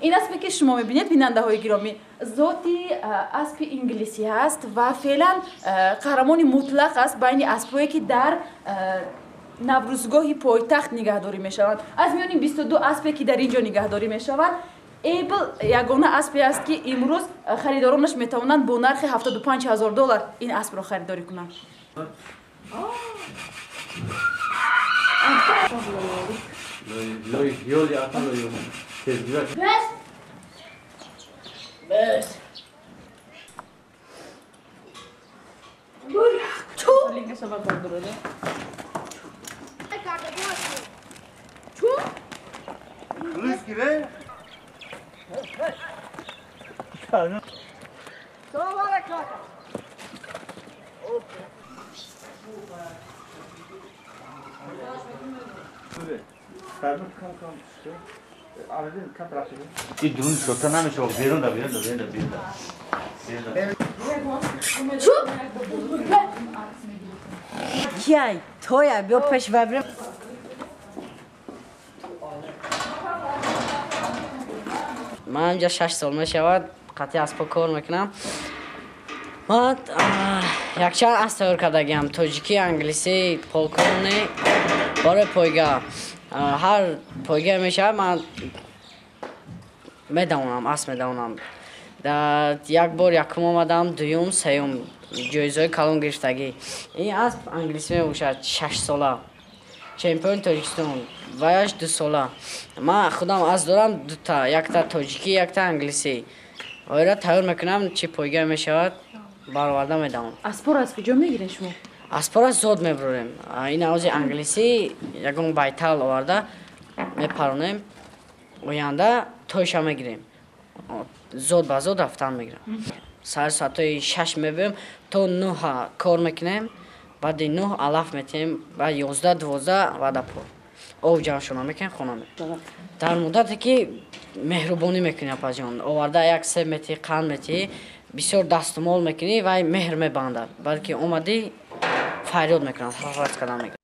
Ин аспе ки шумо мебинед, бинандаҳои гиромӣ, зоти аспи инглисӣ ҳаст ва феълан қаҳрамони мутлақ аст байни аспҳое, ки дар наврӯзгоҳи пойтахт нигаҳдорӣ мешаванд. Аз миёни 22 аспе, ки дар ин ҷо нигаҳдорӣ мешаванд, Эбл ягона аспе аст, ки имрӯз харидоронаш метавонанд бо нархи 75 ҳазор доллар ин аспро харидорӣ кунанд. این درون شوتا نمیشه، بیرون دا بیرون دا بیرون دا بیرون دا. کیای تویا بیا پش ببرم. من اینجا 6 سال میشود قطعی اسب کار میکنم. من یکچند اسب تیار کردگیم، تاجیکی، انگلیسی، پولکونی، برای پایگاه. هر پایگاه میشه من медавонам, асп медавонам. Як бор якум омадам, дуюм, сеюм, ҷоизаҳои калон гирифтагӣ. Ин асп англисӣ мебошад, 6 сола, чемпиони Тоҷикистон, ваяш 2 сола. Ман худам асп дорам дута, якта тоҷикӣ, якта англисӣ. Оира тайёр мекунам, чӣ пойгоҳ мешавад, бароварда медавонам. Аспоро аз куҷо мегиред шумо? Аспоро зод мебурем. Ин авози англисӣ ягон байтал оварда мепаронем, оянда тойша мегирем. Зод ба зод рафтан мегирам. Саҳар соатҳои 6 мебиём, то 9 кор мекунем, баъди 9 алаф метиҳем, баъд 11, 12 вада пор. Об ҷамъшона мекунем, хона мерем. Дар муддате ки меҳрубонӣ мекунӣ, апаҷон, оварда як себ метиҳӣ, қанд метиҳӣ, бисёр дастумол мекунӣ, вай меҳр мебандад. Баъд ки омадӣ, фарёд мекунад, ҳарорат кардан мегирад.